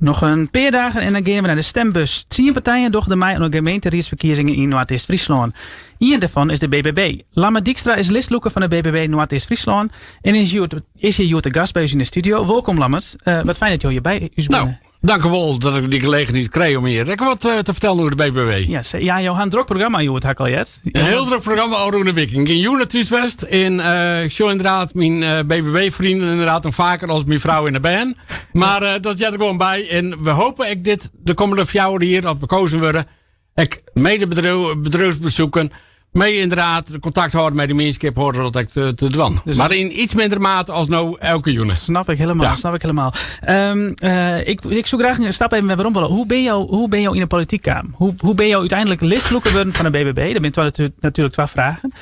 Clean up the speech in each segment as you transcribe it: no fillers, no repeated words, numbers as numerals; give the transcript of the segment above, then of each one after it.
Noch in pear dagen en dan gean we nei de stembus. Tsien partijen dogge der mei oan de gemeenteriedsferkiezingen yn Noardeast-Fryslân. Ien dêrfan is de BBB. Lammert Dijkstra is listlûker fan de BBB Noardeast-Fryslân en is hjoed is hjir hjoed te gast by ús yn de studio. Wolkom Lammert. Wat fijn dat jo hjir by ús Nou, binne. dank u wol dat ik dy gelegenheid krij om hjir ek wat te fertellen oer de BBB. Ja, ja, jo ha in drok programma hjoed, ha ik al heard. In hiel drok programma ôfrûne wike. Ik bin jûn nei thús west en ik sjoch ynderdaad myn BBB-vrienden ynderdaad noch faker as myn frou en de bern. Mar dat heart der gewoan by. En we hoopje ek dit de kommende 4 jier, as we kozen wurde, ek mei bedriuwsbesoeken, mei ynderdaad kontakt hâlde mei de mienskip, hâlde dat ek te dwaan. Dus mar yn iets minder mate as no elke jûn. Snap ik hielendal, snap ik hielendal. Ik soe graach in stap even wer werom wolle. Hoe bin jo, hoe bin jo yn de polityk kaam? Hoe bin jo úteinlik listlûker wurden fan de BBB? Dat binne natuerlik twa fragen.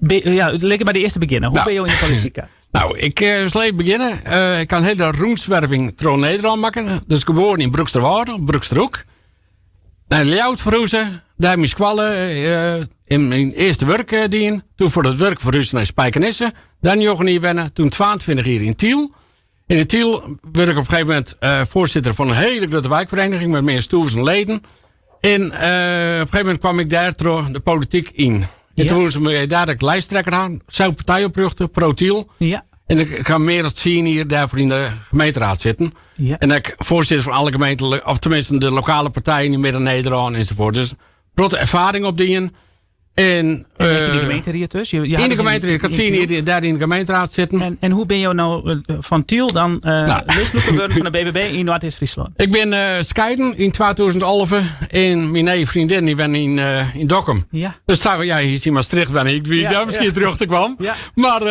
Ja, lit ik mei de earste begjinne. Hoe bin jo yn de polityk kaam? Nou, ik sil even begjinne. Ik ha in hiele rûnswerving troch Nederlân makke. Dus geboren yn Broeksterwâld, Broeksterhoek. Nei Ljouwert ferhûze, dêr myn skoalle yn myn earste wurk dien. Toen foar it wurk ferhûze nei Spijkenisse. Dêr njoggen jier wenne, toen 22 jier yn Tiel. Yn Tiel wurd ik op in gegeven momint foarsitter fan in hiele grutte wijkvereniging mei mear as 1000 leden. En op in gegeven momint kwam ik dêr troch de polityk yn. En toen woene se my dêr ek lijsttrekker ha. Sels partij oprjochte, Pro Tiel. En ik ha mear dan 10 jier dêrfoar yn de gemeenteraad sitten. En ek foarsitter fan alle gemeenten, of tenminste de lokale partijen yn Midden-Nederlân enzovoort. Dus protte erfaring opdien. En, En in de gemeenteried dus? Je In had de dus gemeenteried. Ik had in 10 Tiel. jier dêr yn de gemeenteraad sitten. En hoe bin jo no fan Tiel dan listlûker wurden fan de BBB yn Noardeast-Fryslân? Ik bin skeiden yn 2011 en myn nije freondin dy wenne yn Dokkum. Dus sa, ja, hy is yn Maastricht wenne. Ik wie dêr miskien terjochte kwam. Mar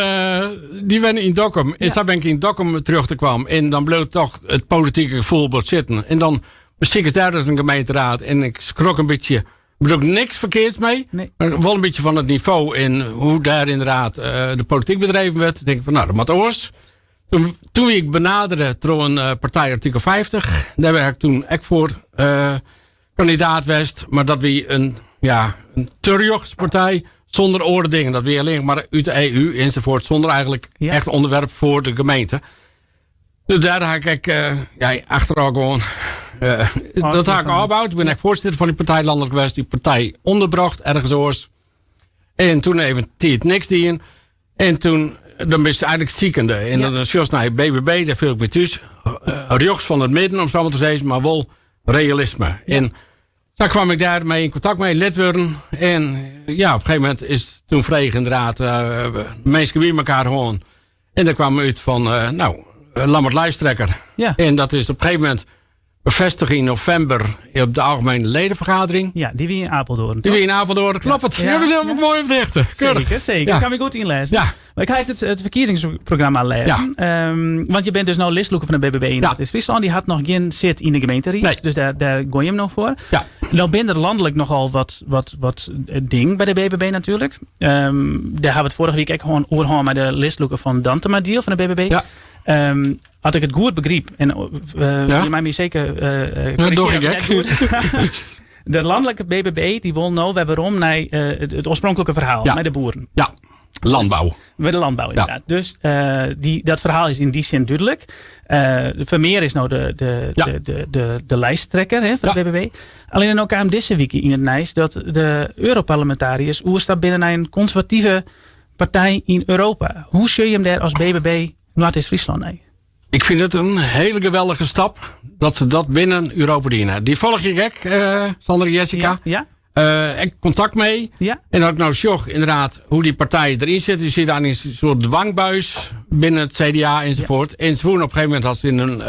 dy wenne yn Dokkum. En sa bin ik yn Dokkum terjochte kwam. En dan bliuwt toch it politike gefoel wat sitten. En dan besikest dêr dus in gemeenteraad. En ik skrok in bytsje. Ik bedoel niks ferkeards mei. Mar wol in bytsje fan it nivo en hoe't dêr ynderdaad de polityk bedreven wurdt. Tink ik fan, no, dat moat oars. Toen wie ik benadere troch in partij Artikel 50. Dêr ha ik toen ek foar kandidaat west. Mar dat wie ja, in te rjochts partij sûnder oare dingen. Dat wie allinnich mar út de EU enzovoort. Sûnder eigentlik echt ûnderwerp foar de gemeente. Dus dêr ha ik ek, ja, achterôf gewoan, dat ha ik ôfboud. Ik bin ek foarsitter fan dy partij lanlik west. Dy partij ûnderbrocht ergens oars. En toen even tiid niks dien. En toen, dan bist eigentlik sikende. En dan sjochst nei BBB, dêr fiel ik my thús. Rjochts fan it midden, om sa mar te sizzen, mar wol realisme. En sa kwam ik dêr mei yn kontakt mei, lid wurden. En ja, op in gegeven momint is toen frege ynderdaad, minsken by mekoar hân. En dêr kwam út fan, no, Lammert lijsttrekker. En dat is op in gegeven momint befêstige yn novimber op de algemene ledenvergadering. Ja, dy wie yn Apeldoorn, Dy wie yn Apeldoorn, kloppet. Ja, we zijn ook moai op de hichte. Keurig. Zeker, zeker. Kan ik goed inlezen. Mar ik ha it ferkiezingsprogramma lêzen. Want je bent dus no listlûker fan de BBB yn Noardeast-Fryslân. Dy hat noch gjin sit yn de gemeenteried. Dus dêr goaie je him no foar. No binne der lanlik nochal wat ding by de BBB natuerlik. Dêr ha we it foarige wike ek oer hân mei de listlûker fan Dantumadiel fan de BBB. As ik it goed begryp, en je meie my seker Ja, doch ik ek. De lanlike BBB dy wol no wer werom nei it oarspronklike ferhaal, mei de boeren. Ja, landbou. Mei de landbou, ynderdaad. Dus dat ferhaal is yn dy sin dúdlik. Vermeer is no de lijsttrekker, hè, fan de BBB. Allinne no kaam dizze wike yn it nijs dat de Europarlementariërs oerstapt binne nei in konservative partij yn Europa. Hoe sjoch je him dêr as BBB Noardeast-Fryslân nei? Ik fyn it in hiele geweldige stap dat se dat binnen Europa diene. Dy folgje ik ek, Sander en Jessica. Ek kontakt mei. En as ik no sjoch ynderdaad hoe't dy partij deryn sit, dy sit dan yn in soart dwangbuis binnen it CDA enzovoort. En se woene op in gegeven momint hat se yn in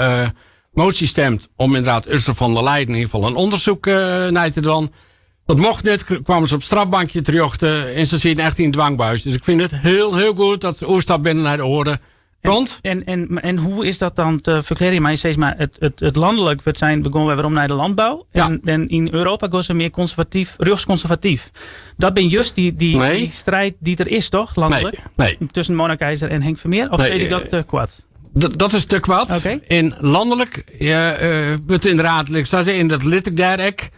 motie stemd om ynderdaad Ursula von der Leyen yn ieder gefal in ûndersyk nei te dwaan. Dat mocht net, kwamen se op strafbankje terjochte en se sieten echt yn in dwangbuis. Dus ik fyn it hiel, hiel goed dat se oerstapt binne nei de oare kant. En hoe is dat dan te ferklearjen? Mar sis mar, it lanlik wurdt sein, we gean wer werom nei de landbou. En yn Europa gean se mear konservatyf, rjochtskonservatyf. Dat bin just dy striid dy't der is, toch? Lanlik? Nee, nee. Tusken Mona Keijzer en Henk Vermeer? Of Nee, sis ik dat te koart? Dat is te koart. En lanlik, ja, wurdt ynderdaad, ik soe sizze, en dat lit ik dêr ek.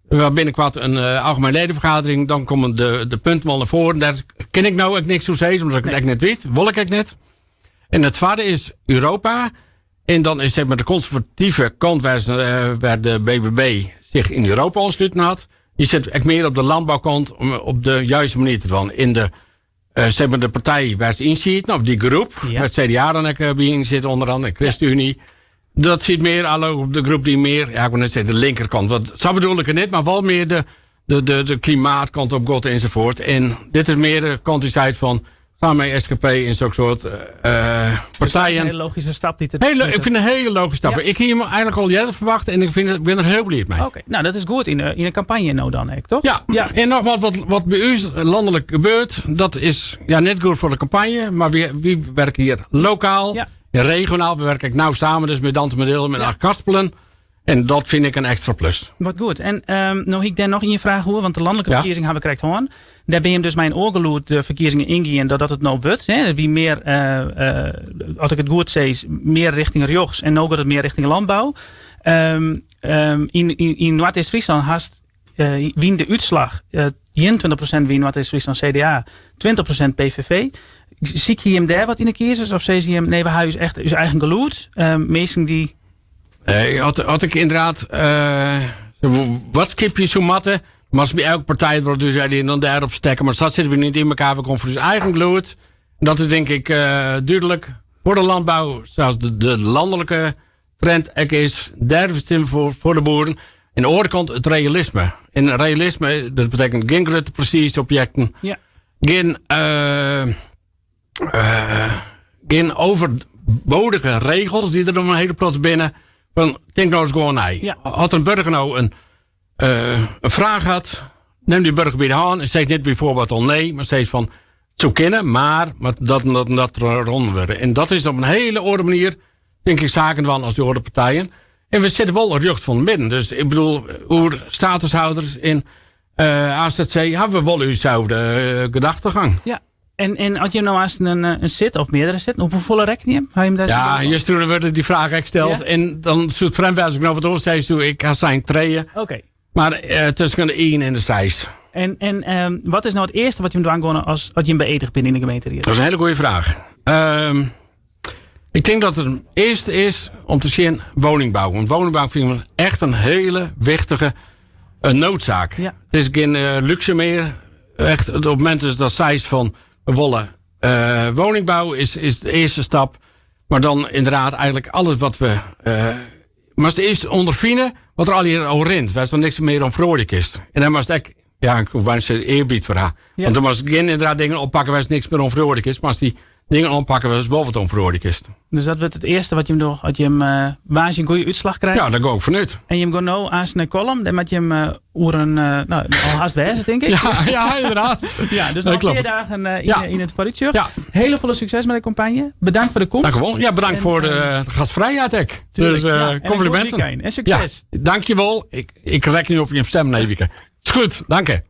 We ha binnenkoart in algemene ledenfergadering. Dan komme de punten wol nei foaren. Dêr kin ik no ek niks oer sizze, omdat ik it ek net wit. Wol ik ek net. En it twadde is Europa. En dan is zeg maar, de conservatieve kant waar, waar de BBB zich in Europa aansluiten had. Die zit echt meer op de landbouwkant om op de juiste manier te doen. In de, zeg maar de partij waar ze in zitten, of die groep, ja. waar het CDA dan ook bij in zit onder andere, ChristenUnie. Ja. Dat zit meer al op de groep die meer, ja, ik wil net zeggen de linkerkant. Want zo bedoel ik het niet, maar wel meer de klimaatkant op God enzovoort. En dit is meer de kant die zei van samen met SGP en zulke soort partijen. een hele logische stap die te hele, Ik vind een hele logische stap. Ja. Ik heb hem eigenlijk al jaren verwacht en ik ben er heel blij mee. Oké, nou dat is goed in een campagne nou dan, toch? Ja, ja. En nogmaals, wat bij u landelijk gebeurt, dat is ja, net goed voor de campagne, maar we werken hier lokaal, ja. regionaal. We werken nauw samen, dus met Dantumadiel, met ja. Karspelen. En dat vind ik een extra plus. Wat goed. En nog ik daar nog in je vraag hoor, want de landelijke ja. verkiezing hebben we krijgt hoorn. Daar ben je hem dus mijn oorgeloerd de verkiezingen ingaan dat het nou wordt. Hè. Wie meer, als ik het goed zeg, meer richting rechts en ook het meer richting landbouw. In Noord-East-Friesland haast wien de uitslag 21% wie Noord-East-Friesland CDA, 20% PVV. Zie je hem daar wat in de kiezers? Of zei je hem, nee, we hebben echt zijn eigen geloed? Mensen die... Nee, had ik inderdaad... wat skip je zo matten? Maar als bij elke partij wordt dus die dan daarop stekken. Maar dat zitten we niet in elkaar. We komen voor zijn eigen geloed. Dat is denk ik duidelijk. Voor de landbouw, zoals de landelijke trend is. Daar stem voor de boeren. En de andere kant het realisme. En realisme, dat betekent geen grote precieze objecten. Ja. Geen, geen overbodige regels die er om een hele plot binnen. Van, denk nou eens gewoon nee. Ja. Had een burger nou een vraag had, neem die burger bij de hand en zeg niet bijvoorbeeld al nee, maar steeds van, zo kennen, maar dat rond worden. En dat is op een hele orde manier, denk ik, zaken van als die orde partijen. En we zitten wel recht van het midden. Dus ik bedoel, hoe statushouders in AZC hebben we wel uwzelfde gedachtegang. Ja. En als je nou als een zit of meerdere zit, op hoeveel rek je hem? Hem daar ja, juist werd die vraag gesteld. Ja? En dan soort vreemd als ik nou wat oorsteeds doe, ik ga zijn treien. Oké. Okay. Maar tussen de 1 en de 6. En wat is nou het eerste wat je moet aankomen als je hem beëdigd bent in de gemeente hier? Dat is een hele goede vraag. Ik denk dat het eerste is om te zien woningbouw. Want woningbouw vind ik echt een hele wichtige noodzaak. Ja. Het is geen luxe meer. Echt, op het moment dus dat zij van we willen woningbouw is de eerste stap. Maar dan inderdaad eigenlijk alles wat we... maar het eerst ondervinden wat er al hier al rint. Wij zijn niks meer om vrolijk is. En dan was het echt, ja, ik hoef bijna zeggen eerbied voor haar. Ja. Want dan was geen inderdaad dingen oppakken waar niks meer om vrolijk is. Maar als die dingen oppakken waar boven het onvrolijk is. Dus dat wordt het eerste wat je hem doet, als je hem waar je een goede uitslag krijgt. Ja, daar ga ik vanuit. En je hem gewoon nou aan zijn column, dan moet je hem oeren, nou, al haast wijzen, denk ik. Ja, ja, inderdaad. Ja, dus nog 4 dagen in het vooruitzicht. Ja. Hele volle succes met de campagne. Bedankt voor de komst. Dank u wel. Ja, bedankt voor de gastvrijheid, ek. Dus ja, complimenten. En, en succes. Ja, dank je wel. Ik rek nu op je stem, Nevike. Is goed, dank je.